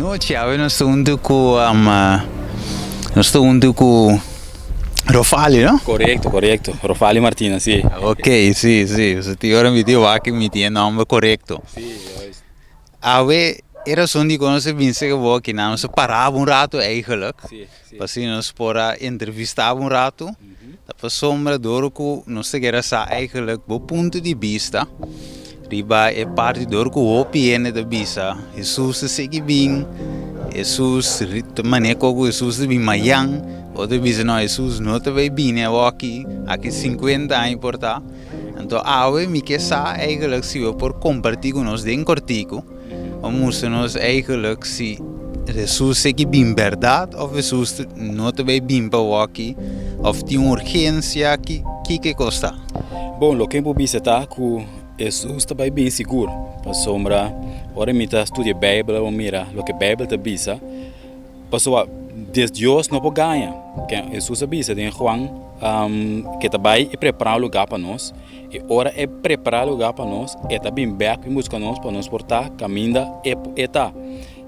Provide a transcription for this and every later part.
nochi, awe nos ta huntu ku nos ta huntu ku Rofali, no? Korekto, korekto. Rofali Martina, si. Ok, si, si. So tin ora mi tin wak mi tin e nòmber korekto. Si, juist. Awe e rason dikon nos a bin sega bo aki nan, nos a paraba un ratu eigenlijk. Si, si. Pa asina nos por a entrevistaba un ratu. Ta pasobra dor ku nos ta kere sa eigenlijk bo punto di bista riba e parti dor ku hopi hende ta bisa Hesus ta sigui bin, Hesus ta manera ku Hesus ta bin mayan, otro ta bisa no Hesus no ta bai bini awoki aki sinkuenta aña por ta. Anto awe mi ke sa eigenlijk si bo por kompartí ku nos den kòrtiku pa mustra nos eigenlijk si Hesus sigui bin bèrdat òf Hesus no ta bai bin pa wòki òf tin un urgensia ki kiko e kos ta? Bon, loke mi por bisa ta ku Hesus ta bai bin sigur, pasobra ora mi ta studia Beibel mi mira loke Beibel ta bisa, pasobra des Dios no por gaña. Hesus a bisa den Juan ke ta bai i prepara un lugar pa nos, i ora e prepara lugar pa nos e ta bin bek bin buska nos pa nos por ta kaminda e ta.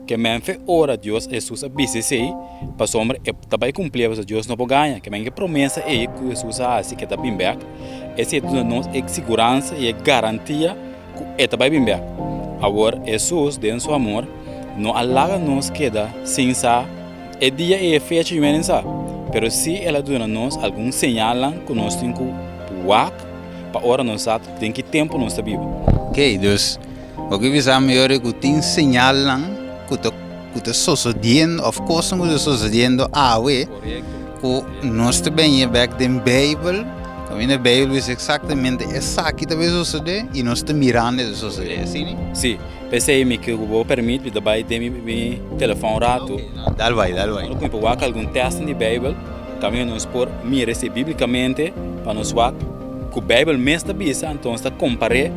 Ke men fe ora Dios Hesus a bisa esei, pasobra e ta bai kumpli pasobra Dios no por gaña. Ke men ke promesa ei ku Hesus a hasi ke ta bin bek, esei ta duna nos e siguransa i e garantia ku e ta bai bin bek. Awor Hesus den su amor no a laga nos keda sin sa e dia i e fecha yu menen sa, pero si el a duna nos algun señalnan ku nos tin ku wak pa ora nos sa den ki tempu nos ta biba. Oke, dus Bo ke bisa mi ora ku tin señalnan ku ta ku ta sosodiendo òf kosnan ku ta sosodiendo awe ku nos ta bini bèk den Beibel, kaminda Beibel bisa eksaktamente esaki ta bai sosodé i nos ta mirando e ta sosodé, asina? Sí, p'esei mi ke ku bo permit mi ta bai den mi mi telefòn un ratu. Dal bai, dal bai. Ora ku mi por wak algun tèstnan di Beibel kaminda nos por mira esei bíblikamente pa nos wak. Ku Beibel mes ta bisa, anto nos ta kompar'é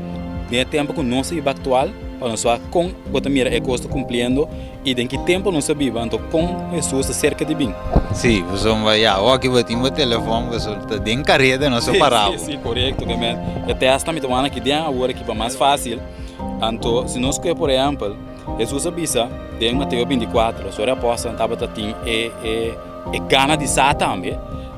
den e tempu ku nos ta biba aktual pa nos wak kon bo ta mira e kos ta kumpliendo i den ki tempu nos ta biba, anto kon Hesus ta serka di bin. Sí, pasobra ya awor bo tin bo telefòn pasobra ta den kareda nos a para bo. Sí, sí, korekto. E tèstnan mi ta wak aki den awor aki pa mas fásil. Anto si nos kohe por ehèmpel, Hesus a bisa den Mateo 24, su apòstelnan tabata tin e e gana di sa tambe.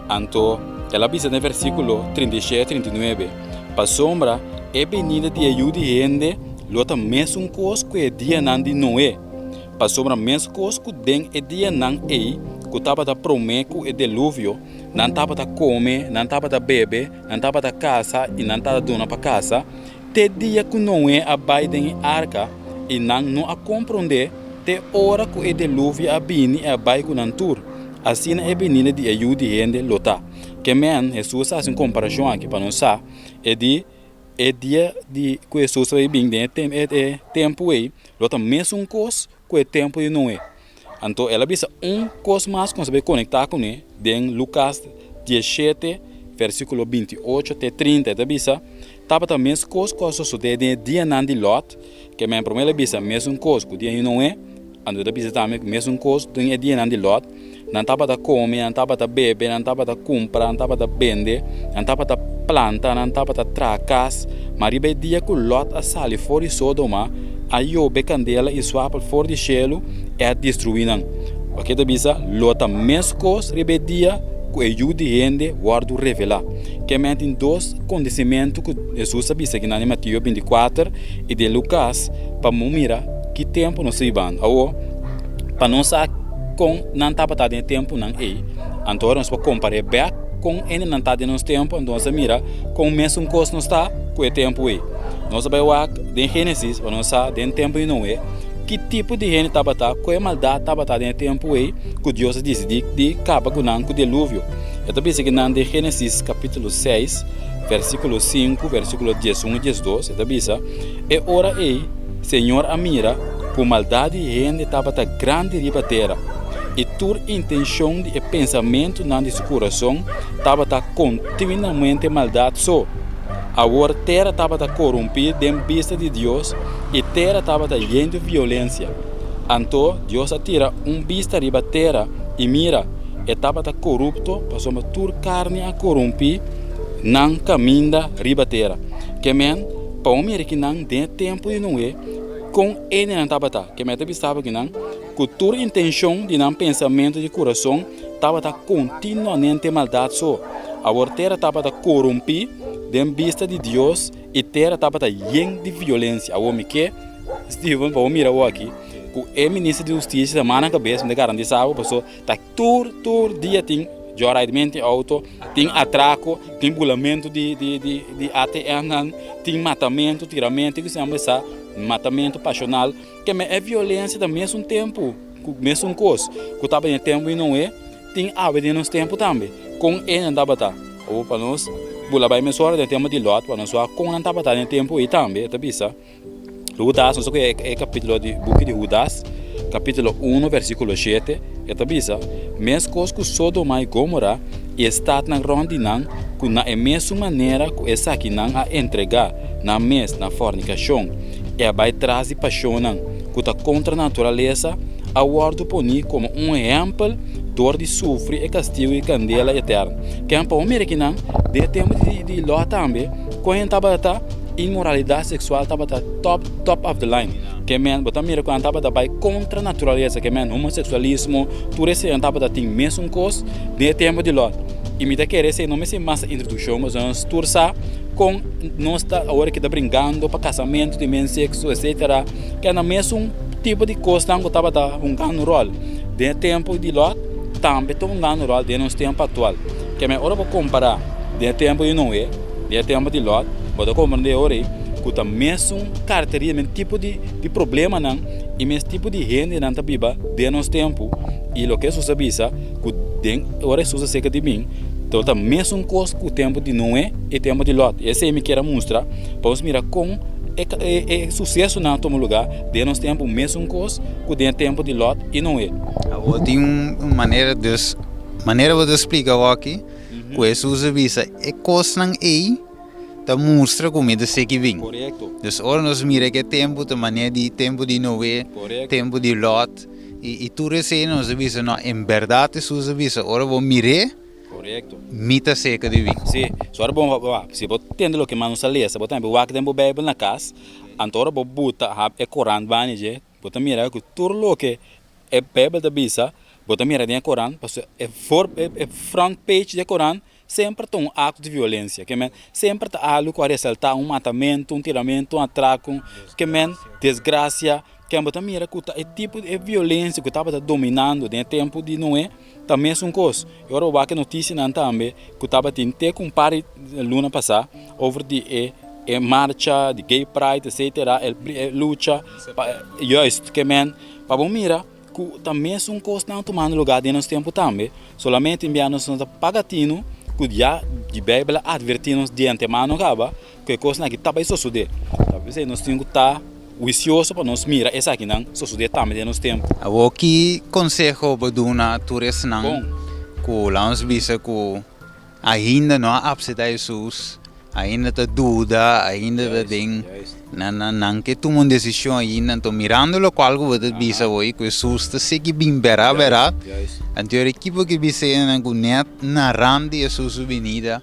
Anto el a bisa den versíkulo 37, 39, Pasobra e benida di e Yu di hende lo ta mesun kos ku e dianan di Noe, pasobra meskos ku den e dianan ei ku tabata promé ku e deluvio, nan tabata kome, nan tabata bebe, nan tabata kasa i nan tabata duna pa kasa, te dia ku Noe a bai den e arka, i nan no a komprondé te ora ku e deluvio a bini i a bai ku nan tur. Asina e binida di e Yu di hende lo ta. Ke men, Hesus a hasi un komparashon aki pa nos sa e di e dia di ku Hesus a bin den e e tempu ei lo ta mesun kos ku e tempu di Noe. Anto el a bisa un kos mas ku nos a bai konektá kuné den Lukas 17 versíkulo 28 te 30. E ta bisa, Tabata meskos ku a sosodé den e dianan di Lòt. Ke men promé el a bisa mesun kos ku dia di Noe. Anto ta bisa tambe ku mesun kos den e dianan di Lòt, nan tabata kome, nan tabata bebe, nan tabata kumpra, nan tabata bende, nan tabata planta, nan tabata traha kas. Ma riba e dia ku Lòt a sali for di Sodoma, a yobe kandela i swapel for di shelu i a destruí nan. Wak e ta bisa, Lo ta meskos riba e dia ku e Yu di hende wòrdu revelá. Ke men tin dos kondisimentu ku Hesus a bisa kinan den Mateo 24 i den Lukas pa mu mira ki tempu nos ta bibando. Awor, pa nos sa kon nan tabata den e tempunan ei, anto ora nos por kompar'é bèk kon hendenan ta den nos tempu, anto nos ta mira kon mesun kos nos ta ku e tempu ei. Nos ta bai wak den Génesis pa nos sa den tempu di Noé ki tipo di hende tabata, ku e maldat tabata den e tempu ei ku Dios a disidí di kaba ku nan ku diluvio. E ta bisa kinan den Génesis kapítulo 6, versíkulo 5, versíkulo 11 i 12, e ta bisa, E ora ei Señor a mira ku maldat di hende tabata grandi riba tera, i tur intenshon di e pensamentunan di su kurason tabata kontinuamente maldat so. Awor tera tabata korumpí den bista di Dios, i tera tabata yen di violensia. Anto Dios a tira un bista riba tera, i mira, e tabata korupto, pasobra tur karni a korumpí nan kaminda riba tera. Ke men, pa un mira kinan den e tempu di Noe, kon hendenan tabata. Ke men ta bisa bo kinan, ku. Ku tur intenshon di nan pensamentu di kurason tabata kontinuamente maldat so. Awor tera tabata korumpí den bista di Dios i tera tabata yen di violensia. Awor mi ke, Steven, pa bo mira awor aki ku e minister di hustisia ta mana kabes, mi ta garantisa bo, pasobra ta Tur tur dia tin joyridement di auto, tin atraco, tin bulamento di di di di ATM-nan, tin matamento, tiramento, ku siempre sa matamento pasional. Ke men e violencia ta mesun tempo ku mesun kos ku tabata den e tempo di Noe, tin awe den nos tempo tambe. Kon e nan tabata? Awor pa nos bula bai mesora den tempo di Lot pa nos wak kon nan tabata den e tempo ei tambe, e ta bisa. Hudas, nos ta kohe e kapítulo di buki di Hudas, kapítulo 1, versíkulo 7, e ta bisa, Meskos ku Sodoma i Gomora i e statnan rònt di nan, ku na e mesun manera ku esakinan a entregá nan mes na fòrnikashon i a bai tras di pashonnan ku ta kontra naturalesa, a wòrdu poní komo un ehèmpel dor di sufri e kastigu di kandela eterno. Ken por mira kinan den e tempu di Lòt tambe, kon hende tabata Inmoralidat seksual tabata top top of the line. Ke men bo ta mira ku nan tabata bai kontra naturalesa, ke men homoseksualismo, tur esei nan tabata tin mesun kos den e tempu di Lòt. I mi ta kere esei no mester mas introdukshon pasobra nos tur sa kon nos ta awor aki ta bringando pa kasamentu di men sekso etsetera. Ke nan mesun tipo di kosnan ku tabata hungando ròl den e tempu di Lòt tambe ta hungando ròl den nos tempu aktual. Ke men ora bo kompará den e tempu di Noe. Di e tempu di Lòt, bo ta komprendé ora ei ku ta mesun karakteria, mes tipo di problemanan i mes tipo di hendenan ta biba den nos tempu. I loke Hesus a bisa ku den ora Hesus a seka di bin, lo ta mesun kos ku tempu di Noe i tempu di Lòt. I esei mi kier a mustra pa nos mira kon e susesonan a tuma lugá den nos tempu, mesun kos ku den e tempu di Lòt i Noe. Awor tin un manera, dus manera bo ta splika awor aki. Ku Hesus a bisa, e kosnan ei ta mustra ku mi ta seki bin. Dus ora nos mira ke tempu ta manera di tempu di Noe, tempu di Lot, i tur esei nos a bisa, no, en bèrdat Hesus a bisa, ora bo mir'é, mi ta seka di bin. Sí, so ora bo, si bo tende loke mas nos a lesa, bo tambe wak den bo Beibel na kas, anto ora bo buta e korant bani dje, bo ta mira ku tur loke E Bijbel ta bisa, bo ta mira den e koran, pasobra e for e front page di e koran semper ta un akto di violensia, ke men semper ta algu ku a resaltá un matamentu, un tiramentu, un atrako, ke men desgrasia, ke bo ta mira ku ta e tipo di e violensia ku tabata dominando den e tempu di Noe ta mesun kos. I ora bo wak e notisianan tambe ku tabatin te ku un par di luna pasá over di e e marcha di gay pride etcetera e lucha pa juist ke men. Pa bo mira ku ta mesun kosnan tumando lugá den nos tempu tambe, solamente tin bia nos no ta paga tinu ku ya di Beibel a atvertí nos di antemano kaba ku e kosnan aki ta bai sosodé. Ta p'esei nos tin ku ta huisioso pa nos mira esakinan sosodé tambe den nos tempu. Awor ki konseho bo duna tur esnan ku laga nos bisa ku Ainda no a apseptá Hesus, ainda ta duda, ainda ta den nan nan nan ke tuma un desishon ainda. Anto mirando lokual ku bo ta bisa hoy ku Hesus ta sigui bin bera bera, anto yora ki bo ke bisa nan ku nèt na rant di Hesus su binida,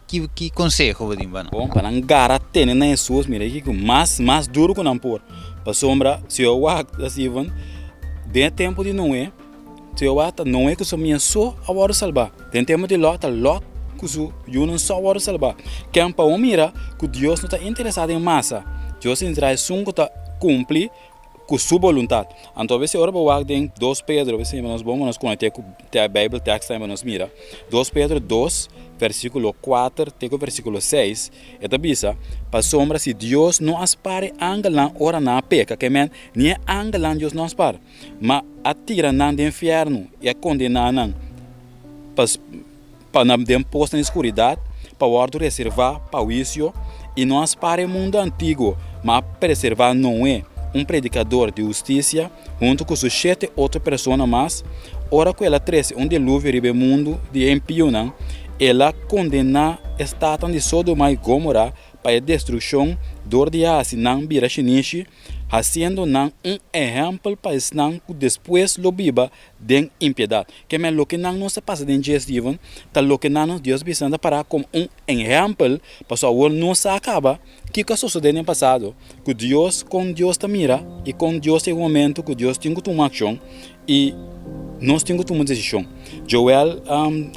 ki ki konseho bo tin pa nan? Bon, pa nan gara tene na Hesus, mira kiko mas mas duru ku nan por, pasobra si yo wak Steven, den e tempu di Noe, Jehová ta Noe ku su famia so a wòrdu salbá. Den tempu di Lòt, ta Lòt ku su yunan so a wòrdu salbá. Ken pa bo mira ku Dios no ta interesá den masa. Dios ta interesá esun ku ta kumpli ku su boluntat. Anto abes ora bo wak den dos Pedro, abes nos bon pa nos konekte ku Beibel tèks tambe pa nos mira. Dos Pedro dos, versíkulo kuater te ku versíkulo seis, e ta bisa, Pasobra si Dios no a spar e angelnan ora nan a peka, ke men, ni e angelnan Dios no a spar. Ma a tira nan den fièrnu i a kondená nan pa nan den posnan di skuridat, pa wòrdu reservá pa huisio, i no a spara e mundu antiguo, ma a preservá Noe, un predikador di hustisia, huntu ku su shete otro persona mas, ora ku el a trese un diluvio riba e mundu di e impionan, el a kondená e statnan di Sodoma i Gomora pa e destrukshon dor di hasi nan bira shinishi. Hasiendo nan un ehèmpel pa esnan ku despues lo biba den impiedat. Ke men loke nan nos ta pasa den dje, Steven, ta loke nan nos Dios bisa nan ta pará komo un ehèmpel, pasobra awor nos sa kaba kiko a sosodé den pasado, ku Dios, kon Dios ta mira i kon Dios yega un momento ku Dios tin ku tuma akshon i nos tin ku tuma un desishon. Joel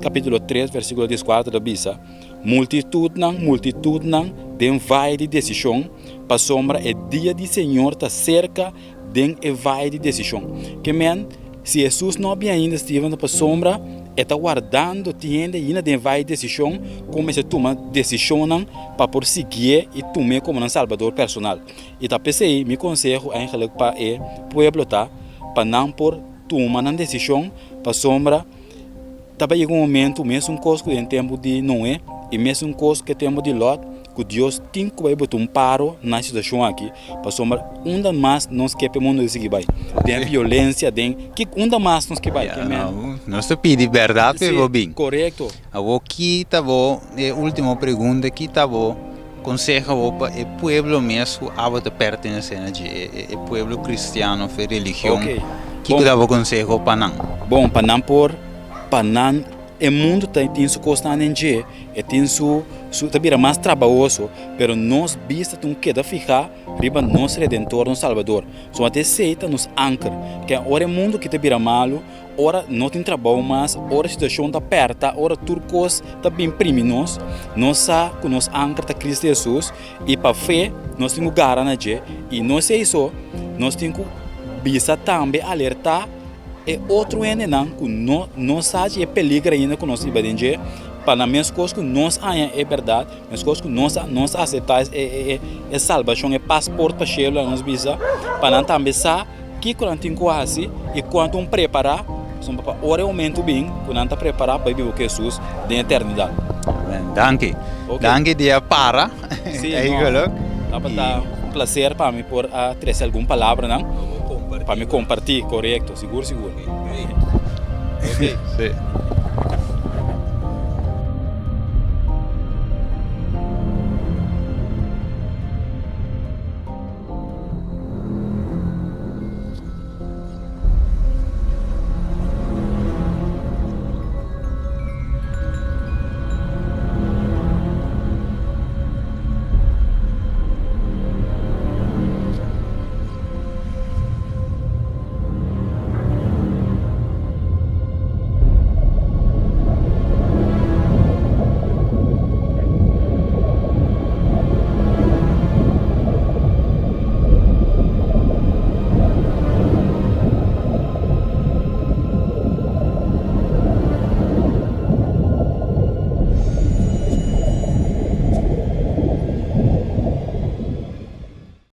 kapítulo tres versíkulo dieskuater ta bisa, Multitutnan, multitutnan den vaye di desishon, pasobra e dia di Señor ta serka den e vaye di desishon. Ke men, si Hesus no a bin ainda, Steven, ta pasobra e ta wardando tin hende ainda den e vaye di desishon ku mester tuma desishonnan pa por siguié i tum'é komo nan Salbador personal. I ta p'esei mi konseho eigenlik pa e pueblo ta pa nan por tuma nan desishon pasobra Tabata yega un momento, mesun kos ku den tempu di Noe i mesun kos ku e tempu di Lòt, ku Dios tin ku bai bota un paro na e situashon aki, pasobra unda mas nos ke pa e mundu sigui bai? Den violensia, den ki unda mas nos ke bai? Ya, nos ta pidi bèrdat pa e bo bin. Korekto. Awor ki ta bo, e ultimo pregunta, ki ta bo konseho bo pa e pueblo mes ku abo ta pertenesé na dje, e pueblo kristiano of e religion? Kiko ta bo konseho pa nan? Bon, pa nan por, pa nan, e mundu ta tin su kosnan den dje, e tin su, su ta bira mas trabahoso, pero nos bista tin ku keda fihá riba nos Redentor, nos Salbador. Solamente esei ta nos anker. Ke ora e mundu aki ta bira malu, Ora no tin trabou mas, ora situashon ta pèrta, ora tur kos ta bin primi nos, nos sa ku nos anker ta Kristu Hesus i pa fe nos tin ku gara na dje. I no esei so, nos tin ku bisa tambe alertá e otro hendenan ku no no sa dje e peliger ainda ku nos riba den dje, pa nan meskos ku nos haña e bèrdat, meskos ku nos nos aseptá e e salbashon, e pasport pa shelu laga nos bisa, pa nan tambe sa. Kiko nan tin ku hasi i kuantu un prepará pasobra pa ora e momentu bin ku nan ta prepará pa biba ku Hesus den eternidat. Amen. Danki. Okay. Danki di a para. Sí, no. Tabata un placer pa mi por a trese algun palabranan pa mi kompartí. Korekto, sigur sigur. Okay. Sí.